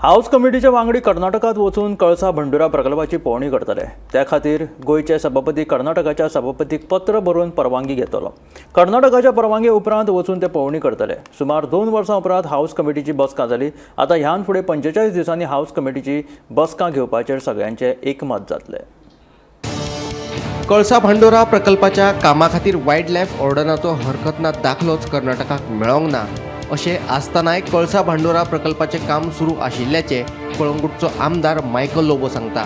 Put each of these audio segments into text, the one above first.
House कमिटीचे वांगडी कर्नाटकात वचून कळसा भंडुरा प्रकल्पाची पळोवणी करतले. त्या खातीर गोंयचे सभापती कर्नाटकाच्या सभापतीक पत्र बरोवन परवानगी घेतलो. कर्नाटकाच्या परवानगे उपरांत वचून ते पळोवणी करतले. सुमार 2 वर्सां उपरांत हाऊस कमिटीची बसका जाली. आतां ह्यान फुडें 45 दिसांनी हाऊस कमिटीची बसका घेवपाचेर सगळ्यांचें एकमत जातलें. कळसा भांडोरा प्रकल्पाच्या कामा खातीर वायल्ड लायफ ऑर्डनाचो हरकत ना दाखलोच कर्नाटकाक मेळोंक ना अशें आसतनाय कळसा भांडोरा प्रकल्पाचें काम सुरू आशिल्ल्याचें कळंगूटचो आमदार मायकल लोबो सांगता.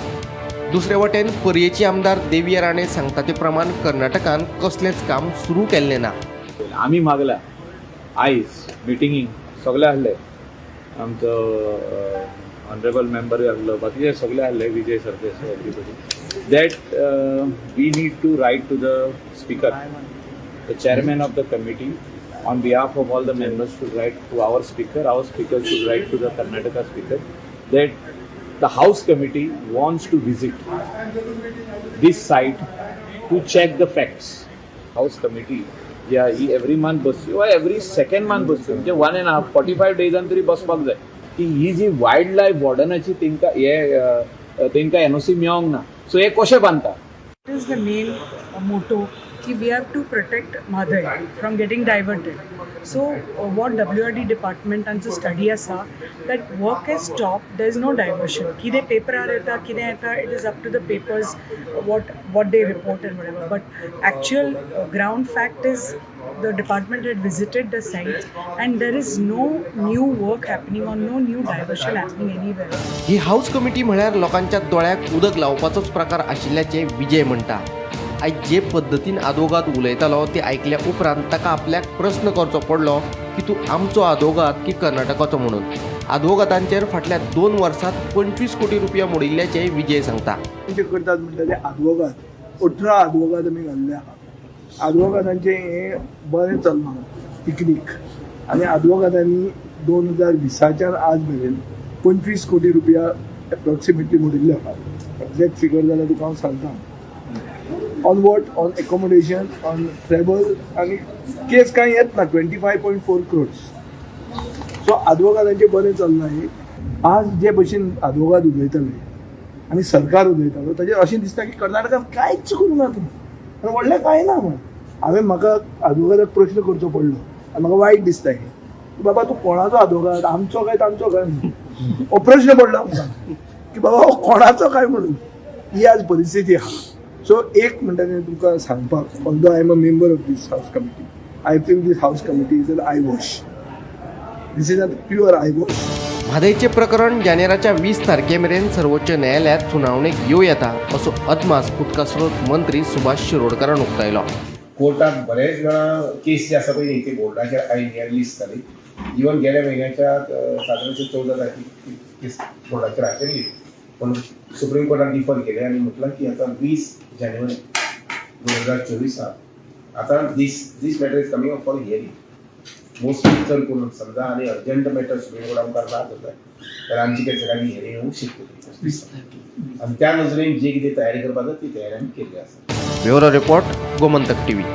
दुसरे वटेन पर्येची आमदार देविया राणे सांगता ते प्रमाण कर्नाटकान कसलेंच काम सुरू केल्लें ना. आमी मागला आयज मिटिंगीक सगळे आहले, आमचो ऑनरेबल मेंबरूय आहलो, बाकीचे सगळे आहले, Vijay Sardesai, everybody, that we need to write to the speaker. The chairman of the committee on behalf of all the members should write to our speaker, our speaker should write to the Karnataka speaker that the house committee wants to visit this site to check the facts. House committee जी आहा ही every month बसची वा every second month बसची, म्हणजे one and half, 45 डेजान तरी बसपाक जाय की ही जी वायल्ड लायफ वॉर्डनाची तेंकां हे तेंकां एनओसी मेळोंक ना, सो हे कशें बांदता? What is the main motto? की we have to protect Mhadei from getting diverted. So what WRD department तांचो स्टडी आसा that work has stopped, there is no diversion. कितें पेपरार येता, कितें येता, it is up to the papers what they report and whatever. But actual ground fact is the department had visited the site and there is no new work happening or no new diversion happening anywhere. He house committee म्हळ्यार लोकांच्या दोळ्याक उदक लावपाचोच प्रकार आशिल्ल्याचें विजय म्हणटा. आयज जे पद्दतीन आदवोगाद उलयतालो ते आयकल्या उपरांत ताका आपल्याक प्रस्न करचो पडलो की तूं आमचो आदवोगाद की कर्नाटकाचो म्हणून. आदवोगादांचेर फाटल्या 2 वर्सांत 25 कोटी रुपया मोडिल्ल्याचें विजय सांगता. जे करतात म्हणटा ते आदवोगाद, 18 आदवोगाद आमी घाल्ले आहा. आदवोगादांचें हें बरें चल्लां पिकनीक आनी आदवोगादांनी 2020च्यान आज मेरेन 25 कोटी रुपया एप्रॉक्सिमेटली मोडिल्ले आहा. एग्जॅक्ट फिगर जाल्यार तुका हांव सांगता. On what? On accommodation, on travel आनी केस कांय येत ना, 25.4 crores. सो आदवोगादांचें बरें चल्लां हें. आज जे भशेन आदवोगाद उलयताले आनी सरकार उलयतालो ताजेर अशें दिसता की कर्नाटकान कांयच करूंक ना तुमी आनी व्हडलें कांय ना म्हण. हांवें म्हाका आदवोगादाक प्रश्न करचो पडलो आनी म्हाका वायट दिसता हें की बाबा, तूं कोणाचो आदवोगाद, आमचो काय तांचो काय म्हणून. हो प्रश्न पडलो आमकां की बाबा, हो कोणाचो काय म्हणून. ही आज परिस्थिती आहा. सो एक म्हणटा तें तुमकां सांगपाक, although I am a member of this house committee, I feel this house committee is an eyewash. This is a pure eyewash. म्हादयचें प्रकरण जानेराच्या 20 तारखे मेरेन सर्वोच्च न्यायालयांत सुनावणेक येवं येता असो अदमास उदका स्रोत मंत्री सुभाष शिरोडकारान उक्तायलो. कोर्टात बरेच वेळा केस जे आसा पळय न्ही, ते बोर्डाचेर आयिल्ली दिसताली. इवन गेल्या म्हयन्याच्या सादारणशे 14 तारखेक केस बोर्डाचेर आशिल्ली, पण सुप्रीम कोर्टान डिफर केले आनी म्हटलां की आतां 20 जानेवारी 2024 आतां this matter is coming up for hearing. Mostly चड करून समजा आनी अर्जंट मॅटर सुप्रीम कोर्टा मुखार ना जाता जाल्यार आमची केस आमी हियरींग येवंक शकतली अशें दिसता आनी त्या नजरेन जी कितें तयारी करपाक जाय ती तयारी आमी केल्ली आसा. Bureau report, Gomantak TV.